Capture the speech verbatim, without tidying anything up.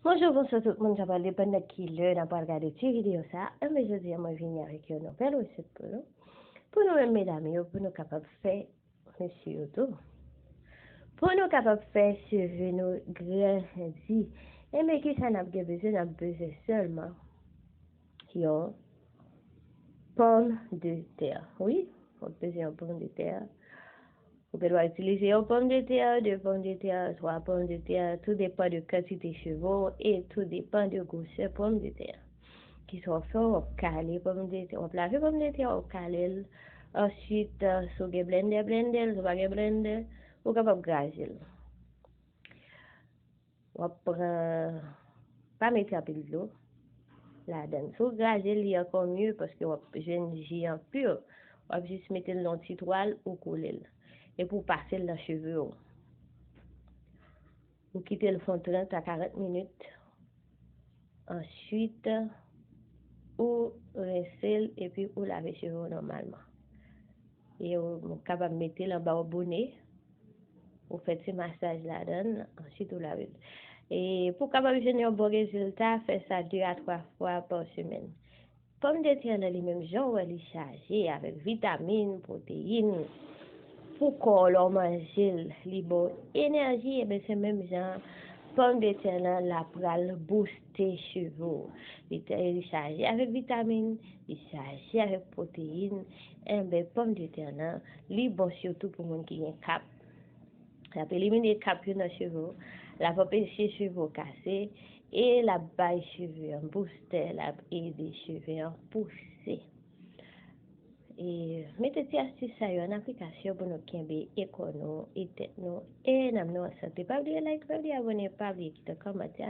Bonjou, bonswa tout moun, sa pral depann nan ki lè n ap pral gade ti videyo sa a. Enben, jodi a, mwen vini avèk yon nouvèl resèt pou nou. Pou nou menm medam yo, pou nou kapab fè mesye yo tou. Pou nou kapab fè cheve nou grandi. Enben, kisa n ap gen bezwen? N ap bezwen sèlman yon pòmdetè. Wi, w ap bezwen yon pòmdetè. Ou gen dwa itilize yon pòmdetè, de pòmdetè, twa pòmdetè, tou depann de kantite cheve w e tou depann de gwosè pòmdetè. Kisa w ap fè? W ap kale pòmdetè, w ap lave pòmdetè, w ap kale l. Answit, si w gen blendè, blende l, si w pa gen blendè, ou kapab graje l. W ap pran, pa mete anpil dlo ladan l. Si w graje l, li ankò mye paske w ap jwenn ji an pi. W ap jis mete l nan yon ti twal ou koule l. Epi w pase l nan cheve w. Ou kite l fon trant a karant minit. Answit, ou rense l epi ou lave cheve w nòmalman. E ou kapab mete l anba yon bone, ou fè ti masaj ladan l, answit ou lave l. E pou w kapab jwenn yon bon rezilta, fè sa de a twa fwa pa semèn. Pòmdetè nan li menm, jan w wè li chaje avèk vitamin, pwoteyin, pou kò w lè w manje l, li ba w enèji, enben se menm jan pòmdetè nan la pral bouste cheve w. Li te- li chaje avèk vitamin, li chaje avèk pwoteyin, enben pòmdetè nan li bon sitou pou moun ki gen kap. L ap elimine kap yo nan cheve w, l ap anpeche cheve w kase, e l ap bay cheve an boustè, l ap ede cheve an pouse. E mete ti astis sa yo an aplikasyon pou nou kenbe e kò nou, e tèt nou, e nanm nou an sante. Pa bliye like, pa bliye abòne, pa bliye kite kòmantè.